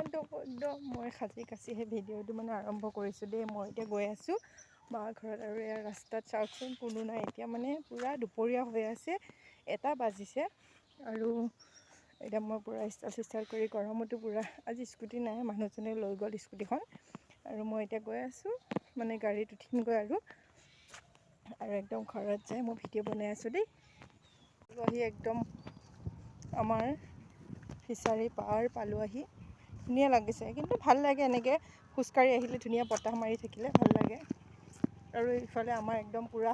একদম মই সাজি কাচিহে ভিডিঅ'টো মানে আৰম্ভ কৰিছোঁ দেই। মই এতিয়া গৈ আছোঁ মা ঘৰত আৰু এয়া ৰাস্তাত চাওকচোন কোনো নাই। এতিয়া মানে পূৰা দুপৰীয়া হৈ আছে, 1টা বাজিছে আৰু এতিয়া মই পূৰা ষ্টাইল চিষ্টাইল কৰি গৰমতো পূৰা আজি স্কুটি নাই, মানুহজনে লৈ গ'ল স্কুটিখন আৰু মই এতিয়া গৈ আছোঁ মানে গাড়ীত উঠিমগৈ আৰু আৰু একদম ঘৰত যাই মই ভিডিঅ' বনাই আছোঁ দেই। আহি একদম আমাৰ ফিচাৰী পাৰ পালোঁ আহি, ধুনীয়া লাগিছে, কিন্তু ভাল লাগে এনেকৈ খোজকাঢ়ি আহিলে, ধুনীয়া বতাহ মাৰি থাকিলে ভাল লাগে। আৰু ইফালে আমাৰ একদম পূৰা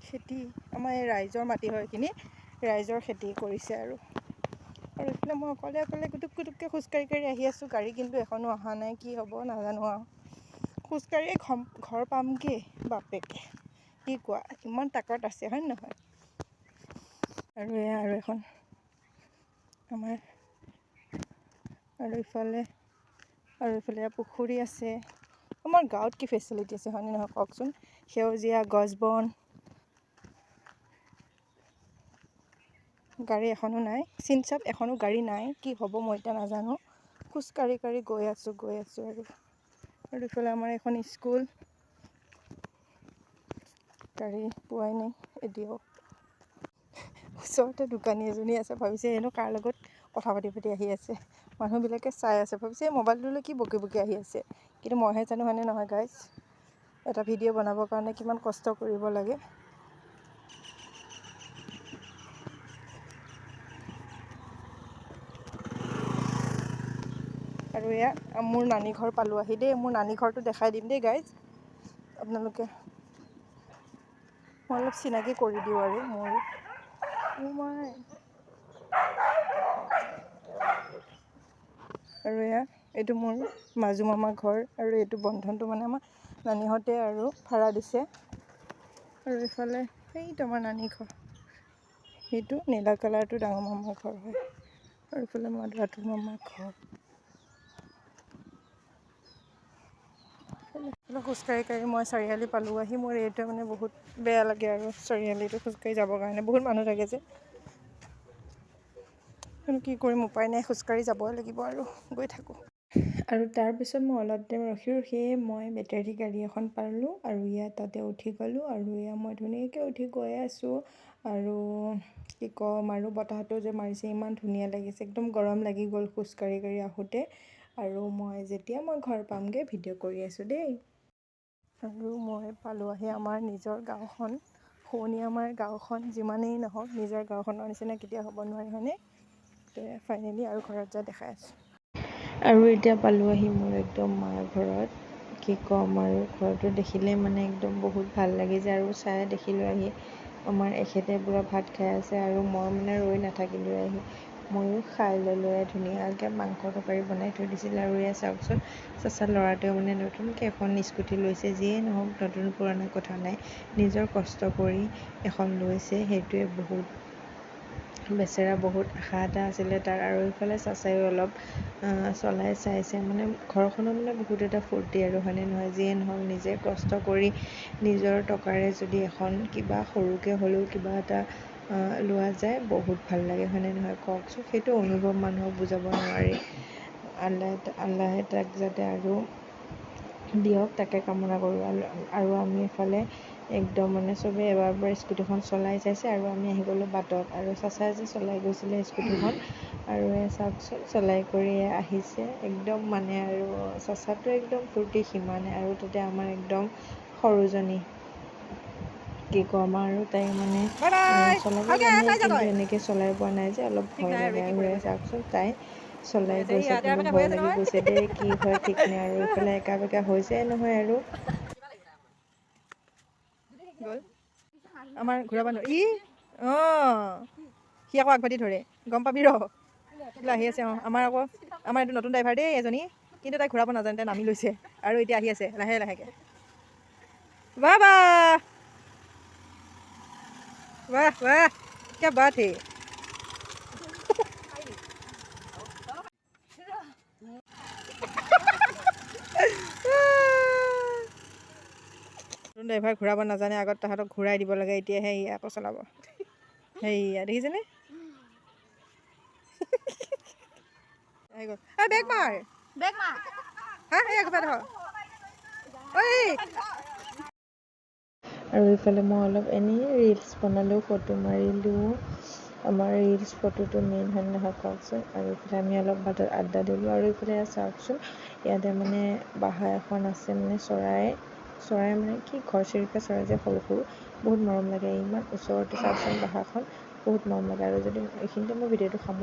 খেতি, আমাৰ এই ৰাইজৰ মাটি হয় এইখিনি, ৰাইজৰ খেতি কৰিছে আৰু। আৰু এইফালে মই অকলে অকলে গুটুক গুটুককৈ খোজকাঢ়ি কাঢ়ি আহি আছোঁ, গাড়ী কিন্তু এখনো অহা নাই, কি হ'ব নাজানো আৰু। খোজকাঢ়িয়ে ঘৰ পামগৈ বাপেকে, কি কোৱা, ইমান তাকত আছে হয় নহয়। আৰু এয়া আৰু এখন আমাৰ, আৰু ইফালে পুখুৰী আছে। আমাৰ গাঁৱত কি ফেচিলিটি আছে হয়নে নহয় কওকচোন, সেউজীয়া গছ বন, গাড়ী এখনো নাই, চিনচাপ এখনো গাড়ী নাই, কি হ'ব মই এতিয়া নাজানো। খোজকাঢ়ি কাঢ়ি গৈ আছোঁ গৈ আছোঁ আৰু। আৰু ইফালে আমাৰ এখন স্কুল, গাড়ী পোৱাই নাই এতিয়াও। ওচৰতে দোকানী এজনী আছে, ভাবিছে এনো কাৰ লগত কথা পাতি পাতি আহি আছে, মানুহবিলাকে চাই আছে, ভাবিছে এই মোবাইলটোলৈ কি বকি বকি আহি আছে, কিন্তু মইহে জানো হয়নে নহয় গাইজ, এটা ভিডিঅ' বনাবৰ কাৰণে কিমান কষ্ট কৰিব লাগে। আৰু এয়া মোৰ নানী ঘৰ পালোঁ আহি দেই, মোৰ নানী ঘৰটো দেখাই দিম দেই গাইজ আপোনালোকে, মই অলপ চিনাকি কৰি দিওঁ আৰু মোৰ। আৰু এয়া এইটো মোৰ মাজু মামাৰ ঘৰ, আৰু এইটো বন্ধনটো মানে আমাৰ নানীহঁতে আৰু ভাড়া দিছে। আৰু এইফালে সেইটো আমাৰ নানী ঘৰ, সেইটো নীলা কালাৰটো ডাঙৰ মামাৰ ঘৰ হয়, আৰু এইফালে আমাৰ ল'ৰাটো মামাৰ ঘৰ। খোজকাঢ়ি কাঢ়ি মই চাৰিআলি পালোঁ আহি। মোৰ এইটোৱে মানে বহুত বেয়া লাগে আৰু চাৰিআলিটো খোজকাঢ়ি যাবৰ কাৰণে বহুত মানুহ থাকে যে, কিন্তু কি কৰিম উপায় নাই, খোজকাঢ়ি যাবই লাগিব আৰু গৈ থাকোঁ। আৰু তাৰপিছত মই অলপ টাইম ৰখি ৰখিয়ে মই বেটাৰী গাড়ী এখন পালোঁ আৰু ইয়াত তাতে উঠি গ'লোঁ আৰু এয়া মই ধুনীয়াকৈ উঠি গৈ আছোঁ। আৰু কি ক'ম আৰু বতাহটো যে মাৰিছে ইমান ধুনীয়া লাগিছে, একদম গৰম লাগি গ'ল খোজকাঢ়ি কাঢ়ি আহোঁতে। আৰু মই যেতিয়া মই ঘৰ পামগৈ ভিডিঅ' কৰি আছোঁ দেই। আৰু মই পালোঁ আহি আমাৰ নিজৰ গাঁওখন, শুৱনি আমাৰ গাঁওখন যিমানেই নহওক নিজৰ গাঁওখনৰ নিচিনা কেতিয়াও হ'ব নোৱাৰে হয়নে। ফাইনেলি আৰু ঘৰত যাই দেখাই আছোঁ। আৰু এতিয়া পালোঁ আহি মোৰ একদম মাৰ ঘৰত, কি ক'ম আৰু ঘৰটো দেখিলে মানে একদম বহুত ভাল লাগি যায়। আৰু চাই দেখিলোঁ আহি আমাৰ এখেতে পূৰা ভাত খাই আছে আৰু মই মানে ৰৈ নাথাকিলোঁ আহি, ময়ো খাই ল'লোঁ। ধুনীয়াকৈ মাংস তৰকাৰী বনাই থৈ দিছিল। আৰু এয়া চাওকচোন চাচা ল'ৰাটোৱে মানে নতুনকৈ এখন স্কুটি লৈছে, যিয়ে নহওক নতুন পুৰণা কথা নাই, নিজৰ কষ্ট কৰি এখন লৈছে, সেইটোৱে বহুত, বেচেৰা বহুত আশা এটা আছিলে তাৰ। আৰু এইফালে চাচায়ো অলপ চলাই চাইছে, মানে ঘৰখনৰ মানে বহুত এটা ফূৰ্তি আৰু হয়নে নহয়, যিয়ে নহওক নিজে কষ্ট কৰি নিজৰ টকাৰে যদি এখন কিবা সৰুকৈ হ'লেও কিবা এটা লোৱা যায়, বহুত ভাল লাগে হয়নে নহয় কওকচোন। সেইটো অনুভৱ মানুহক বুজাব নোৱাৰি। আল্লাহে তাক যাতে আৰু দিয়ক তাকে কামনা কৰোঁ। আৰু আমি এফালে একদম মানে চবেই এবাৰ এবাৰ স্কুটিখন চলাই চাইছে আৰু আমি আহি গ'লোঁ বাটত। আৰু চাচাই যে চলাই গৈছিলে স্কুটিখন, আৰু এয়া চাওকচোন চলাই কৰি আহিছে একদম মানে আৰু চাচাটো একদম ফূৰ্তি সিমানে। আৰু তাতে আমাৰ একদম সৰুজনী, কি ক'ম আৰু তাই মানে চলাব জানে কিন্তু এনেকৈ চলাই পোৱা নাই যে, অলপ ভয় লাগে। আৰু এয়া চাওকচোন তাই চলাই গৈছে কিন্তু ভয় লাগি গৈছে দেই, কি হয় ঠিক নাই। আৰু এইফালে একা বেকা হৈছে নহয় আৰু গ'ল আমাৰ ঘূৰাব নোৱাৰি। ই অঁ সি আকৌ আগভাতি ধৰে, গম পাবি ৰ, আহি আছে। অঁ আমাৰ আকৌ আমাৰ এইটো নতুন ড্ৰাইভাৰ দেই এজনী, কিন্তু তাই ঘূৰাব নাজানে, তাই নামি লৈছে আৰু এতিয়া আহি আছে লাহে লাহেকৈ। বাহ বাহ বাহ বাহ কিয়া বাত হে। নতুন ড্ৰাইভাৰ ঘূৰাব নাজানে, আগত তাহাঁতক ঘূৰাই দিব লাগে, এতিয়াহে ই আকৌ চলাব। সেইয়া দেখিছেনে? আহি গ'ল। এই বেগ মাৰ। বেগ মাৰ। হা, এই একেবাৰে ধৰ। ঐ। আৰু এইফালে মই অলপ এনেই ৰিলচ বনালোঁ, ফটো মাৰিলোঁ। আমাৰ ৰিলচ ফটোটো মেইন হয় নহয় কওকচোন? আৰু এইফালে আমি অলপ বাটত আড্ডা দিলোঁ। আৰু এইফালে চাওকচোন, ইয়াতে মানে বাহা এখন আছে, মানে চৰাই চৰাই মানে কি ঘৰচিৰিকা চৰাই যে সৰু সৰু, বহুত মৰম লাগে। ইমান ওচৰতে চাওকচোন বাহাখন, বহুত মৰম লাগে। আৰু যদি এইখিনিতে মই ভিডিঅ'টো সামৰোঁ।